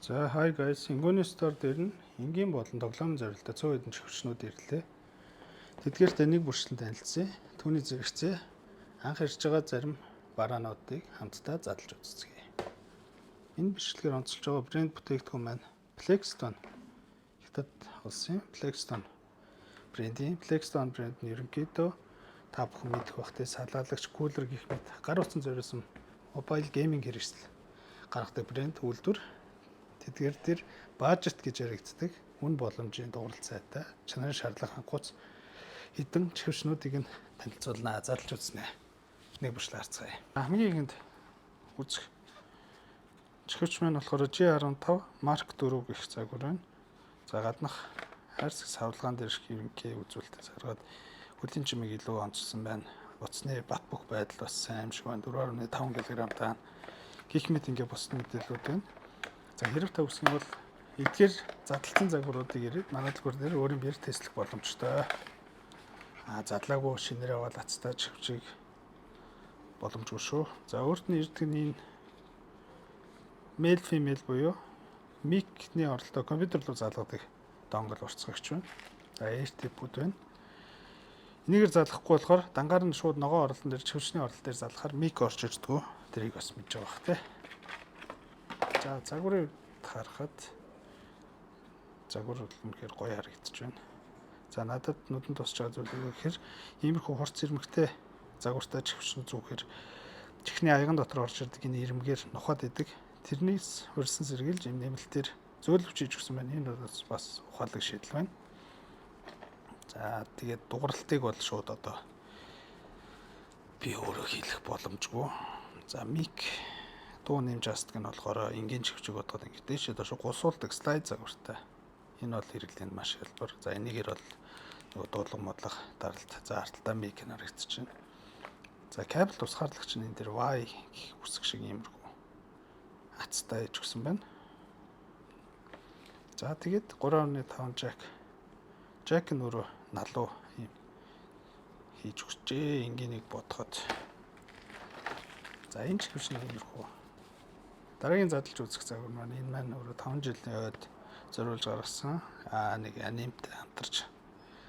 За, hi guys, Inguni Store дээр нь энгийн болон тоглоом зориултаа цөөн хэдэн чихвчнүүд ирлээ. Тэдгээртэй нэг бүрчлэн танилцъя. Түүний зэрэгцээ анх ирж байгаа зарим бараануудыг хамтдаа задлж үзцгээе. Энэ бичлэгээр онцолж байгаа брэнд бүтээгдэхүүн маань Plextone, Хятад улсын Plextone брендийн. Plextone брэнд нь ерөнхийдөө та бүхэн мэдэх бах те, салаалагч, cooler гэх мэт гар утсан зориулсан mobile gaming хэрэгсэл гаргадаг брэнд, үйлдвэр. Тэдгээр дээр budget гэж яригддаг үн боломжийн дууралт сайтай, чанарын шаардлага хангахуйц хэдэн чихвчнүүдийг нь танилцуулнаа, задлж үзнэ. Нэг бүрчлээ харцгаая. Хамгийн ихэнд үзэх чихвч маань болохоор G15 Mark 4 гэх загвар байна. За, гаднах хайрцаг савлгаан дээр их ерөнхий үзүүлэлтээс харгаад хөлийн чимээг илүү онцлсон байна. Утасны бат бөх байдал бас сайн юм шиг байна. 4.5 кг таа гэх мэт ингээ бусад мэдээллүүд байна. За, хэрэг та хүсэх юм бол эдгээр задлсан загваруудыг ирээд манай дэлгүүр дээр өөрийн биеэр тестлэх боломжтой. А задлаагүй шинээр аваад ацтай чихвчийг боломжгүй шүү. За, өөрт нь ирдэг нь энэ male female буюу mic-ний оролтоо компьютер руу залгадаг dongle уртасгагч байна. За, AirTip-үүд байна. Энийгээр залгахгүй болохоор дангаар нь шууд ногоон оролтон дээр, чихвчний оролт дээр залгахаар mic орж ирдгүү. Тэрийг бас мэдж байгаа бах те. За, загварын хувьд харахад загвар үнэхээр гоё харагдаж байна. За, надад нүдэнд тусч байгаа зүйл юу гэхээр иймэрхүү хурц ирмэгтэй загвартай чихвч зүүхээр чихний аяган дотор орж ирдэг энэ ирмэгээр нухаад идэг. Тэрнээс хөрсөн сэргийлж юм нэмэлтээр зөөлөвч хийж өгсөн байна. Энэ бол бас ухаалаг шийдэл байна. За, тэгээд дугарлалтыг бол шууд одоо би өөрөө хийлэх боломжгүй. За, mic дуу нэмж хасдаг нь болохоор энгийн чихвчиг бодоход ингэ дээшээ доош гусуулдаг слайд загвартай. Энэ бол хэрэглээнд маш хялбар. За, энийгээр бол нөгөө дуулга модлох даралт. За, арталтаа mic харагдаж байна. За, кабель тусгаарлагч нь энэ дээр Y гэх үсэг шиг иймэрхүү ацтай иж өгсөн байна. За, тэгээд 3.5 jack. Jack нь өөрөө налуу юм хийж өгчээ энгийнийг бодоход. За, энэ ч хэвш нэг иймэрхүү. Дараагийн задлж үзэх загвар маань энэ маань өөрөө 5 жилийн ойд зориулж гаргасан нэг анимтай хамтарч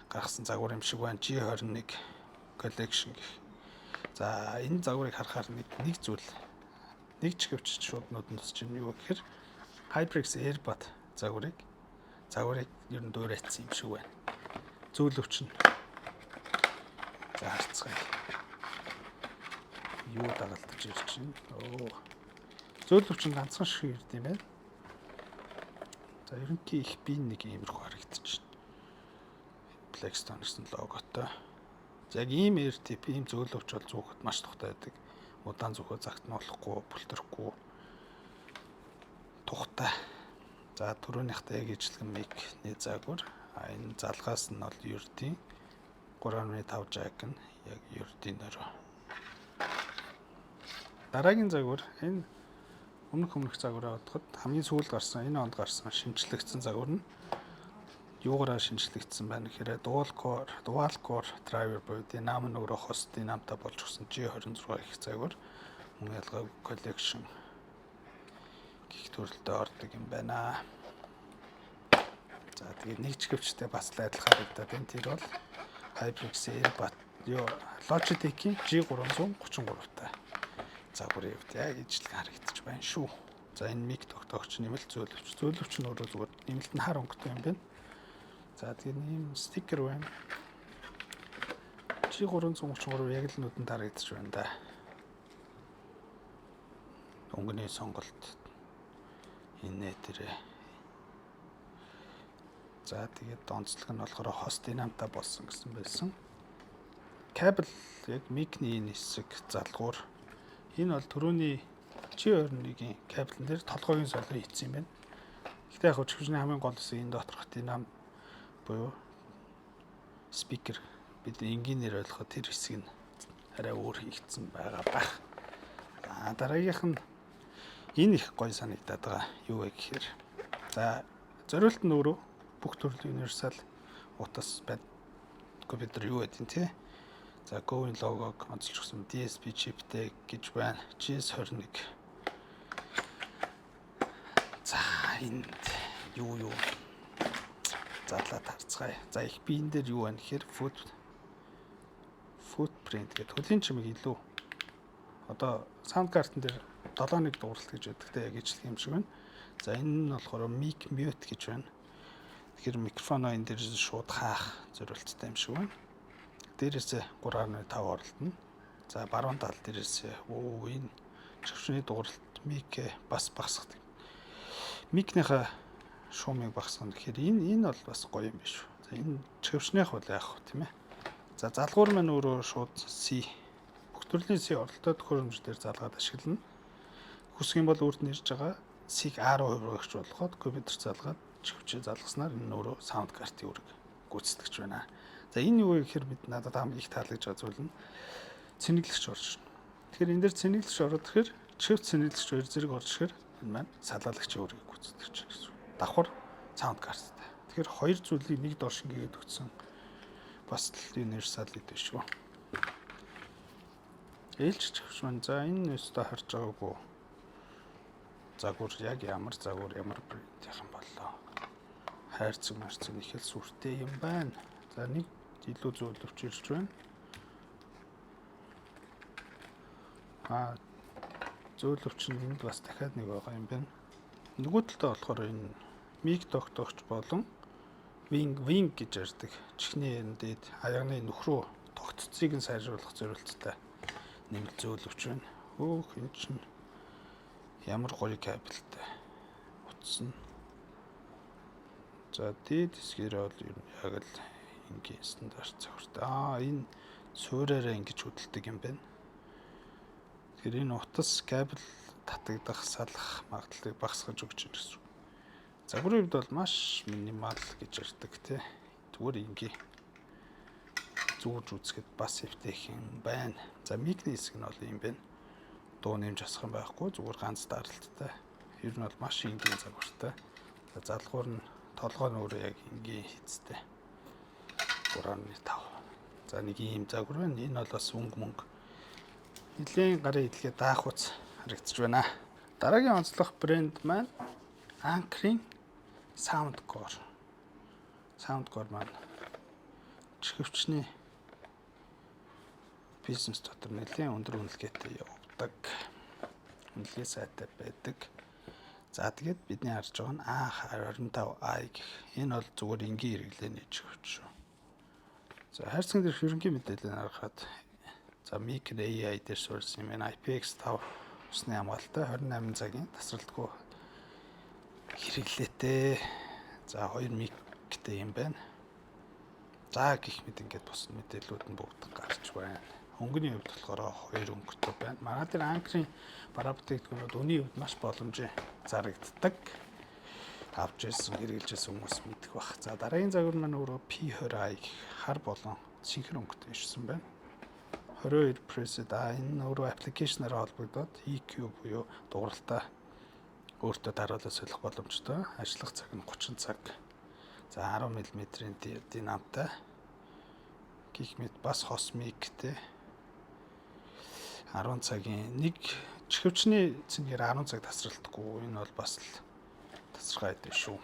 гаргасан загвар юм шиг байна. G21 collection гэх. За, энэ загварыг харахаар нэг зүйл, нэг чихвч шууд нүдэнд тусч юм юу гэхээр HyperX Airbud загварыг ер нь дуурайцсан юм шиг байна. Зөөлөвч нь. За, харцгаая. Юу дагалдаж ирж байна? Оо. Зөөлөвч нь ганцхан шиг ирд юм байна. За, ерөнхий их би нэг иймэрхүү харагдаж байна. Plextone гэсэн логотой. За, яг ийм AirTip, ийм зөөлөвч бол зүүхэд маш тухтай байдаг. Удаан зүүхөө загтнуулахгүй, бүлтрэхгүй, тухтай. За, түрүүнийхтэй яг ижлэгэн mic-ний загвар. А энэ залгаас нь бол ердийн 3.5 jack нь яг ердийн нөрөө. Дараагийн загвар, энэ өмнөх загвараа бодоход хамгийн сүүлд гарсан, энэ онд гарсан шинэчлэгдсэн загвар нь юугаараа шинэчлэгдсэн байна гэхээр dual core driver буюу динам нь өөрөө хост динамтай болж өгсөн G26 их загвар, мөн ялгаагүй collection гих төрөлдөө ордог юм байна. За, тэгээд нэг чихвчтэй бас л адилхан харагдаад байна. Тэр бол HyperX Airbud юу Logitech-ийн G333 та загварын хувьд яг ижлэг харагдчих байна шүү. За, энэ mic тогтоогч, нэмэлт зөөлөвч. Зөөлөвч нь өөрөө зүгээр нэмэлт нь хар өнгөтэй юм байна. За, тэгээд ийм стикер байна. G333 яг л нүдэнд харагдчих байна да. Өнгөний сонголт инээ тэрэ. За, тэгээд онцлог нь болохоор хост динамтай болсон гэсэн байсан. Кабель яг mic-ний энэ хэсэг залгуур. Энэ бол түрүүний G21-ийн кабелэн дээр толгойн солио хийсэн юм байна. Гэхдээ яг чихвчний хамгийн гол хэсэг энэ доторх динам буюу speaker, бид энгийнээр ойлгоход тэр хэсэг нь арай өөр хийгдсэн байгаа бах. За, дараагийнх нь энэ их гоё санагдаад байгаа. Юу вэ гэхээр, за, зориулт нь өөрөө бүх төрлийн универсал утас байд, компьютер юу гэдэг нь тий. За, Go-ын логог онцолж өгсөн, DSP чиптэй гэж байна. GS21. За, Энд юу юу задлаад харцгаая. За, их би энэ дээр юу байна гэхээр footprint гэдэг хөлийн чимэг илүү одоо sound card дээр 7.1 дууралт гэж байдаг те, яг ижлэх юм шиг байна. За, энэ нь болохоор mic mute гэж байна. Тэгэхээр микрофоноо энэ дээр шууд хаах зориулттай юм шиг байна. Дээрээсээ 3.5 оролтно. За, баруун тал дээрээсээ өө энэ чихвчний дууралт mic бас багасгадаг. Mic-нийхаа шуумыг багасгах гэхээр энэ бол бас гоё юм биш үү. За, энэ чихвчнийх бол яах вэ, тийм ээ. За, залгуур маань өөрөө шууд C, бүх төрлийн C оролттой төхөөрөмж дээр залгаад ашиглана. Хүсэх юм бол үрд нэрж байгаа C-г R руу хувиргагч болгоод компьютер залгаад, чихвчээ залгаснаар энэ өөрөө sound card-ын үүрэг гүйцэтгэж байна. За, энэ юу вэ гэхээр бид надад хамгийн их таалагдж байгаа зүйл нь цэнэглэгч орж ирнэ. Тэгэхээр энэ дээр цэнэглэгч ороод ирэхээр чихвч, цэнэглэгч хоёр зэрэг орж ирэхээр энэ маань салаалагчийн үүргийг гүйцэтгэж байна гэсэн. Давхар sound card-тай. Тэгэхээр хоёр зүйлийг нэг дор шингээгээд өгсөн бас л universal гэдэг шүү. Ээлж чихвч маань, за, энэ өстой харж байгаагүй загвар яг ямар загвар, ямар брэнд юм боллоо. Хайрцаг марцаг нэг хэл сүртэй юм байна. За, нэг илүү зөөлөвч ирж байна. А, зөөлөвч нь энд бас дахиад нэг байгаа юм байна. Нөгөө талдаа болохоор энэ mic тогтоогч болон wing wing гэж ярьдаг. Чихний энэ дээд аягны нүх рүү тогтцыг нь сайжруулах зорилттой нэмэлт зөөлөвч байна. Хөөх, энэ чинь ямар гоё кабелтай утас нь. За, дээд хэсгээр бол ер нь яг л энгийн стандарт загвартай. Аа, энэ суураараа ингэж хөдөлдөг юм байна. Тэгэхээр энэ утас кабель татагдах, салах магадлалыг багасгаж өгч байна гэсэн үг. Загварын хувьд бол маш minimal гэж ярьдаг тий. Зүгээр энгийн, зүүж үзэхэд бас эвтэйхэн юм байна. За, mic-ний хэсэг нь бол юм байна. Дуу нэмж асах юм байхгүй, зүгээр ганц даралттай. Ер нь бол маш энгийн загвартай. За, залгуур нь, толгой нь өөрөө яг энгийн хийцтэй. 3.5. За, нэг ийм загвар байна. Энэ бол бас өнгө мөнгө. Нилээн гарын идэлгээ даах уц харагдаж байна. Дараагийн онцлог брэнд маань Anker-ийн Soundcore. Soundcore маань чихвчний бизнес дотор нэлээд өндөр үнэлгээтэй явдаг. Үнэлгээ сайтай байдаг. За, тэгээд бидний харж байгаа нь A25i гэх. Энэ бол зүгээр энгийн хэрэглээний чихвч шүү. За, хайрцаган дээр ерөнхий мэдээлэл харахад, за, Mic AI дээр суурьсан юм байна. IPX5 усны хамгаалалтай, 28 цагийн тасралтгүй хэрэглээтэй. За, 2 mic-тэй юм байна. За, гэх мэт ингээд бус мэдээллүүд нь бүгд гарч байна. Өнгөний хувьд болохоор хоёр өнгөтэй байна. Манай дээр Anker-ийн бараа бүтээгдэхүүнүүд үнийн хувьд маш боломжтой зарагддаг. Авч ирсэн, хэрэглэж ирсэн хүмүүс мэдэх бах. За, дараагийн загвар маань өөрөө P20i гэх хар болон цэнхэр өнгөтэй ирсэн байна. 22 preset, а энэ өөрөө application-аар холбогдоод EQ буюу дууралтаа өөртөө дараалал солих боломжтой. Ажиллах цаг нь 30 цаг. За, 10 мм-ийн динамтай. Гэх мэт бас хос mic-тэй. 10 цагийн нэг чихвчний цэнгээр 10 цаг тасралтгүй. Энэ бол бас л тасархай байдаг шүү.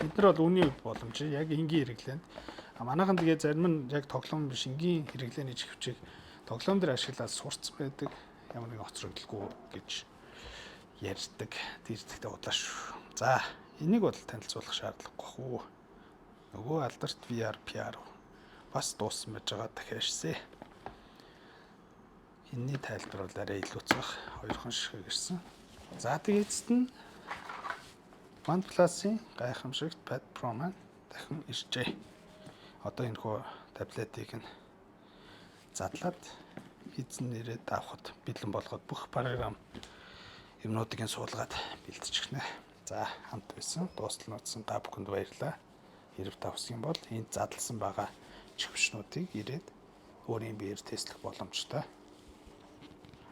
Эд нар бол үнийн хувьд боломж, яг энгийн хэрэглээнд. А манайхан тэгээ зарим нь яг тоглоом биш, энгийн хэрэглээний чихвчийг тоглоом дээр ашиглаад сурцсан байдаг. Ямар нэгэн хоцрогдолгүй гэж ярьдаг. Тэр зэгтээ удлаа шүү. За, энийг бол танилцуулах шаардлагагүй хүү. Нөгөө алдарт VR PR бас дууссан байж байгаа, дахиад ирсэн. Энийний тайлбар бол арай илүү цах, хоёрхан ширхэг ирсэн. За, тэгээд эцэст нь OnePlus-ын гайхамшигт Pad Pro маань дахин иржээ. Одоо энэ хүү таблетыг нь задлаад эзэн нэрээд авахд бэлэн болгоод бүх програм юмнуудыг нь суулгаад бэлтчихнэ. За, хамт байсан, дуустал нууцсан та бүхэнд баярлалаа. Хэрв та хүсэх юм бол энд задлсан байгаа чихвчнүүдийг ирээд өөрийн биеэр тестлэх боломжтой.